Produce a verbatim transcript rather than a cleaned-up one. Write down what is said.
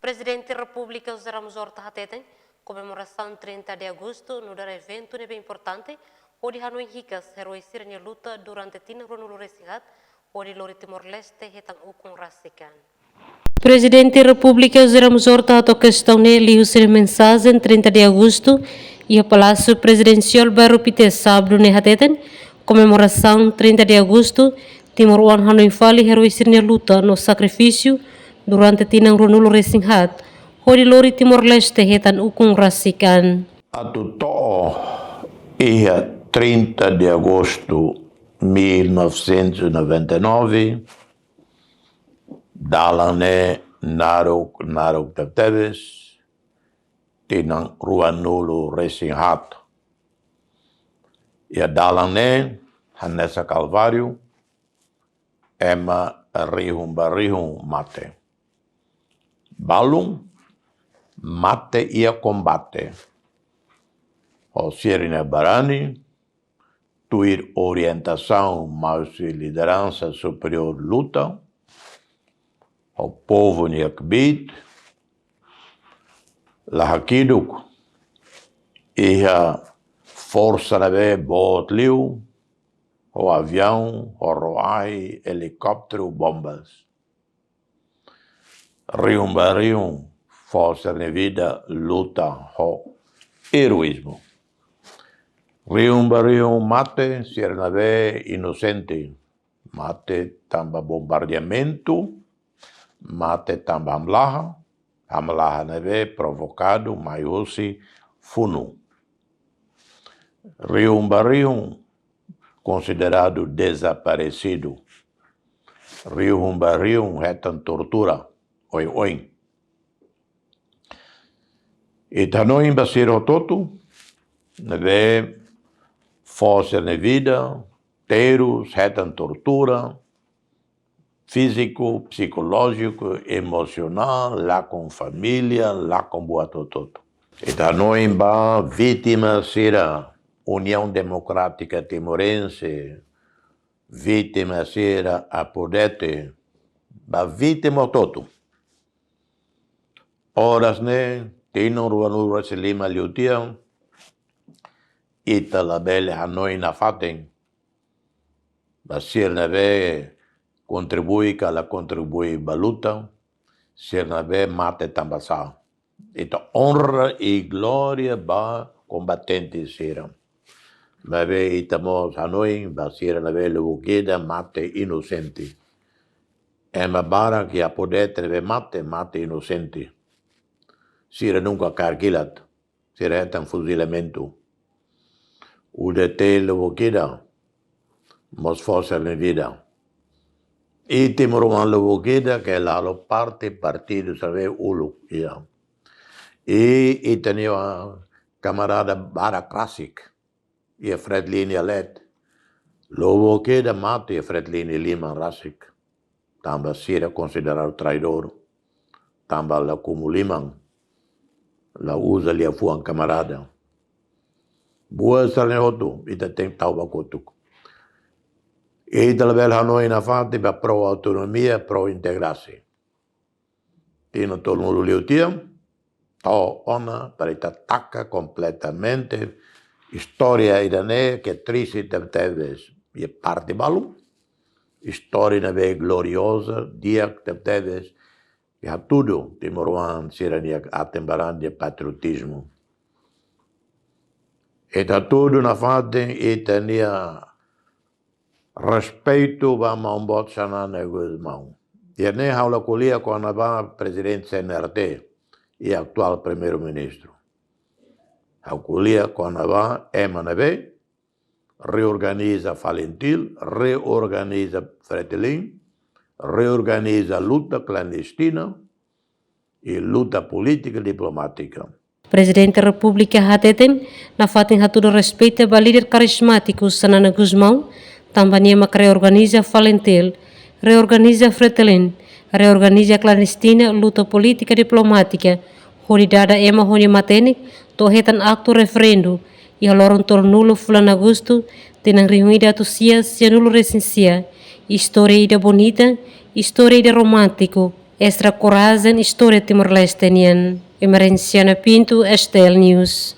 Prezidente Repúblika José Ramos Horta hateten, komemorasaun trinta de Agostu nu'udar eventu ne'ebé importante, hodi hanoin hikas eroi sira-nia luta durante tinan ruanulu-resin-haat, hodi lori Timor-Leste hetan ukun rasik an. Prezidente Repúblika José Ramos Horta hato'o kestaun ne'e liuhusi mensajen trinta de Agostu iha Palásiu Prezidensiál Bairru Pité, sábadu ne'e hateten, komemorasaun trinta de Agostu, timoroan hanoin fali eroi sira-nia luta no sakrifísiu durante tinan ruanulu-resin-haat, hodi lori Timor-Leste hetan ukun rasik an. Atu to'o iha trinta de Agostu mil novecentos e noventa e nove, dalan ne'e naruk, naruk tebetebes, tinan ruanulu-resin-haat. Iha dalan ne'e, hanesan kalváriu, ema rihun ba rihun mate. Balun mate iha kombate. Ho sira-nia barani, tuir orientasaun mai husi lideransa superiór luta, ho povu nia kbiit, la hakiduk, iha forsa ne'ebé boot liu, ho aviaun, ho ró-ahi, helikópteru, bombas. Rihun ba rihun fó sira-nia vida luta ho eroízmu. Rihun ba rihun mate sira ne'ebé inosente. Mate tanba bombardeamentu, mate tanba hamlaha, hamlaha ne'ebé provokadu mai husi funu. Rihun ba rihun konsideradu dezaparesidu. Rihun ba rihun hetan tortura oioin. Ita hanoin ba sira hotu-hotu ne'ebé fó sira-nia vida, terus, hetan tortura fíziku, psikolójiku, emosionál, lakon família, lakon buat hotu-hotu. Ita hanoin ba vítima sira, União Democrática Timorense, vítima sira, APODETE, ba vítima hotu-hotu. Oras ne'e, tinan ruanulu-resin-lima liu tiha, ita labele hanoin nafatin ba sira ne'ebé kontribui ka la kontribui ba luta, sira ne'ebé mate tanba sá. Ita onra i glória ba kombatente sira. Maibé ita mós hanoin ba sira ne'ebé lubuk ida mate inosente. Ema barak iha APODETE ne'ebé mate, mate inosente. Sira nunka kaer kilat, sira hetan fuzilamentu. UDT lubuk ida mós fó sira-nia vida. I timoroan lubuk ida ke la halo parte partidu sira ne'ebé uluk, ya. I, i ita-nia kamarada barak rasik iha FRETILIN nia leet. Lubuk ida mate iha FRETILIN nia liman rasik. Tanba sira konsideradu traidór. Tanba la kumu liman. La uza liafuan kamarada. Buat sira-ne'e hotu, ita tenke tau ba kotuk. Ita labele hanoin nafatin ba pró-autonomia, pró-integrasaun. Tinan tolunulu liu tiha, to'o ona para ita taka kompletamente istória ida-ne'e ke triste tebetebes. Iha parte balu, istória ne'ebé glorioza, di'ak tebetebes, i hatudu timoroan sira-nia aten-baran nia patriotizmu. Ita hatudu nafatin ita-nia respeitu ba Maun Boot Xanana Gusmão. Iha ne'e ha'u la ko'alia kona-ba prezidente CNRT i atuál primeiru-ministru. Ha'u ko'alia kona-ba ema ne'ebé reorganiza FALINTIL, reorganiza FRETILIN, reorganiza luta klandestina i luta polítika diplomátika. Prezidente Repúblika hateten, nafatin hatudu respeita ba líder karizmátiku Xanana Gusmão, tanba nia mak reorganiza FALINTIL, reorganiza FRETILIN, reorganiza klandestina luta polítika diplomátika, hodi dada ema ho nia matenek to'o hetan aktu referendu iha loron tolunulu fulan Agostu, tinan rihun ida atus sia sianulu-resin-sia. Istória ida bonita, istória ida romántiku, Ezra Korazen, istória Timor-Leste nian. Emerenciana Pinto, STL News.